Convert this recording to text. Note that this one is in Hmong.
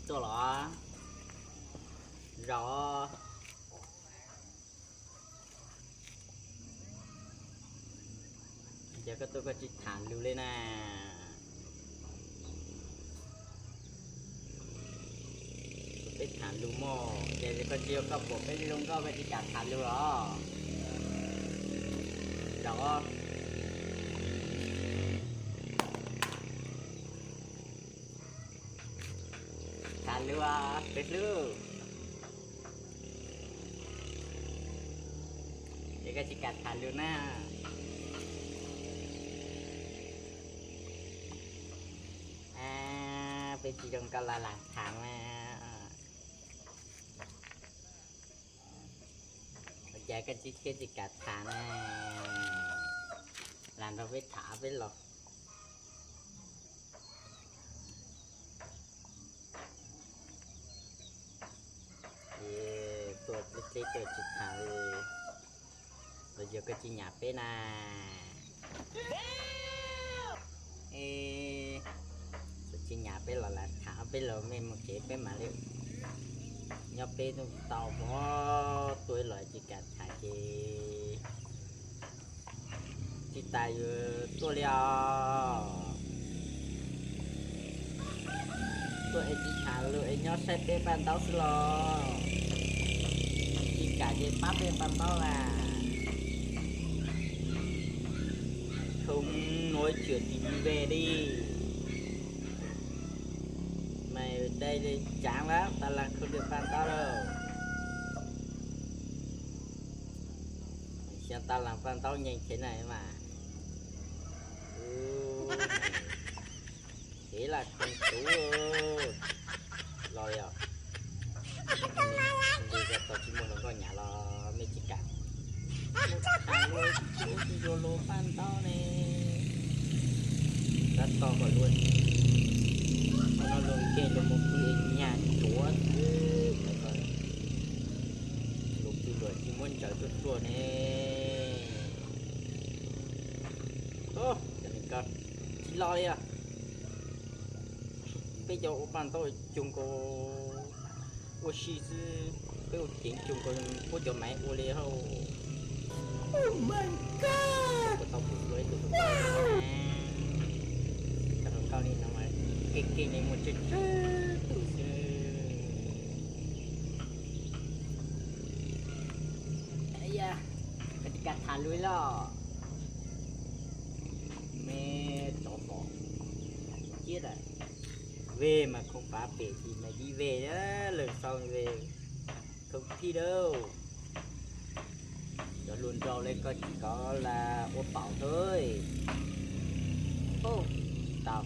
Tuaj los zaum. Ces koj tuaj koj tsis tham lus li na. Peb tham lus mog, ces koj tsis yog koj pom peb zoo nkauj koj tsis kam tham lus los? Zaum. Tham lus, peb hlub. Es koj tsis kam tham lus na. Peb tsis zoo nkauj los lam tham mas. Ua cas koj tsis thiaj tsis kam tham na? Lam nrog peb tham peb los. Ces tuaj deb deb tuaj tsis tham li, los yog koj tsis nyiam peb na? Txawm tsis nyiam peb los lam tham peb los, mej mus tsev peb mam li nyob peb tau pov tuaj los tsis kam tham ces tsis tas yuav tuaj li os. Tuaj es tsis tham lus es nyob saib peb paj ntaub xwb los? Tsis kam ces pab peb paj ntaub las. Không nói chuyện thì đi về đi. Mày đây chán lắm, tao làm không được paj ntaub đâu. Mày xem tao làm paj ntaub nhanh thế này mà. Thế là không tú los yog. Nws yog tau tsis muaj hluas nkauj nyav los mej tsis kam. Mus tham luag tsis ua tsis yuav luag paj ntaub ne. Tab tom kom luag, no luag nkeeg luag mus pw nyag tsuav xwb, luag pw luag tsis muab ntsaws tuaj tuaj ne. Tsis los li os. Peb cov ua paj ntaub cuag nkaus ua si xwb, peb ua ceev cuag nkaus puab cov maiv ua li hauj. Puas tau pum ua ib tug cov hluas nkauj li no mas keej keej li muaj tsawg tsawg tus xwb. Koj tsis kam tham lus los? Me tsov tom ciab a. Về mà không phá bể thì mày đi về nhá, lần sau về không thi đâu. Cov hluas nraug li koj tsis kom ua paum thôi. Tau.